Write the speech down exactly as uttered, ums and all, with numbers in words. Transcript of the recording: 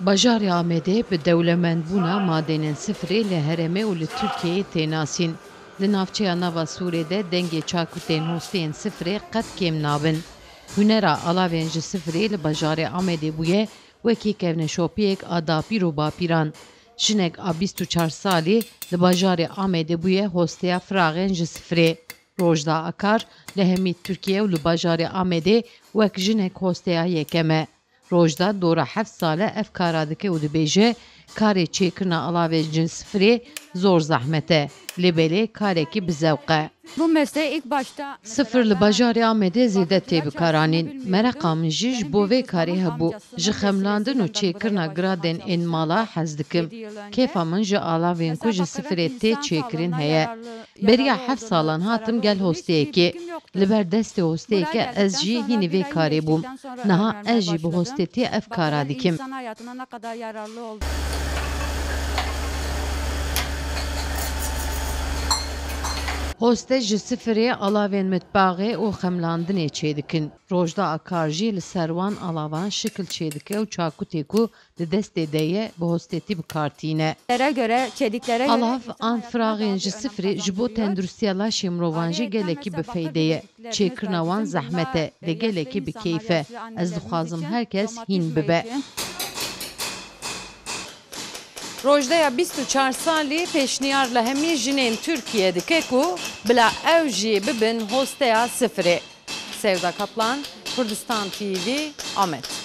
Bajarê Amedê bi dewlemendbûna madenên sifrê li herêmê û li Tirkiyeyê tê nasîn. Li navçeya Nava Sûrê de dengê çakûtên hosteyên sifrê qet kêm nabin. Hunera alavên ji sifrê li bajarê Amedê bûye wekî kevneşopiyek a dapîr û bapîran. Jinek a bîst û çar salî li bajarê Amedê bûye hosteya firaxên ji sifrê. Rojda Akar li hemî Tirkiye û li bajarê Amedê wek jinek hosteya yekem e. Rojda dora heft sal e ev kara dike û dibêje, karê çêkirina alavên ji sifrê zor zehmet e, lê belê karekî bi zewq e. Bu mesleğe ilk başta Sifir li bajarê Amedê zêde tê bikaranîn. Mereqa min jî ji bo vê karê hebû. Ji xemlandin û çêkirina giradên ên mala hez dikim. Kêfa min ji alavên ku ji sifirê tê çêkirin heye. Beriya heft salan hatim gel hosteyekê. Li ber destê hosteyekê ez jî hînî vê karê bûm. Niha ez jî bi hostetî ev kara dikim. Hoste ji sifirê alavên mitbaxê û xemlandinê çêdikin. Rojda Akar jî li ser wan alavan şikil çêdike û çakutê ku di destê de ye, bi hostetî bi kar tîne. Göre, çeliklere göre Alav an firaxên ji sifrê ji bo tenduristiya laşê mirovan jî gelekî bi feyde ye. Çêkirina wan zehmet e, lê gelekî bi keyf e. Ez dixwazim her kes hîn bibe. Rojdeya bîst û çar salî pêşniyar li hemî jinên Tirkiye dike ku bila ew jî bibin hosteya sifirê. Sevda Kaplan, Kurdistan T V, Amed.